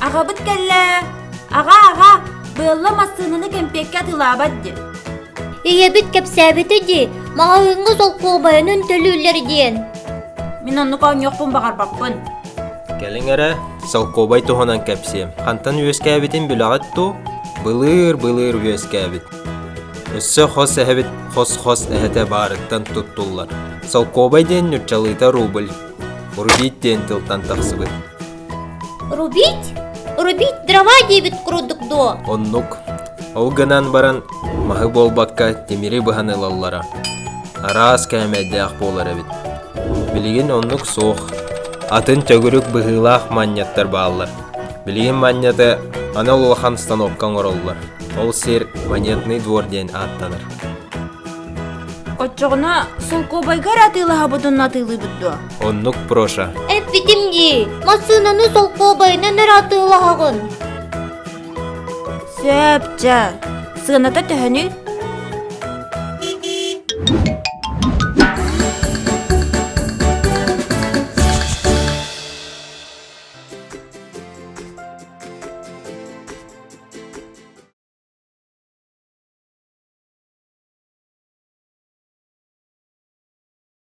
Аҕабыт кэллэ. Аҕа, аҕа, быалла массыынаны кэмпиэккэ атыылаабат дии. Ийэбит кэпсээбитэ дии, маҕаһыыҥҥа солкуобайынан төлүүллэр диэн. Мин оннук оонньуохпун баҕарбаппын. Кэлиҥ эрэ, солкуобай туһунан кэпсиэм. Хантан үөскээбитин билэҕит дуу? Былыыр-былыыр үөскээбит. Өссө хос эһэбит хос-хос эһэтэ баарыттан туттуллар. Солкуобай диэн ньуччалыыта рубль, рубить диэн тылтан тахсыбыт. Рубить? Рубить дрова диэбит курдук дуо? Оннук. Ол гынан баран маһы буолбакка тимири быһан ылаллара. Араас кээмэйдээх буолар эбит. Билигин оннук суох. Атын төгүрүк быһыылаах манньаттар бааллар. Билигин манньаты анал улахан станокка оҥороллор. Ол сир монетный двор диэн ааттанар. Оччоҕуна солкуобайга эрэ атыылаһабыт уонна атыылыыбыт дуо? Оннук Проша. Эппитим дии, массыынаны солкуобайынан эрэ атыылаһаҕын. Сөп, чэ. Сыаната төһөнүй?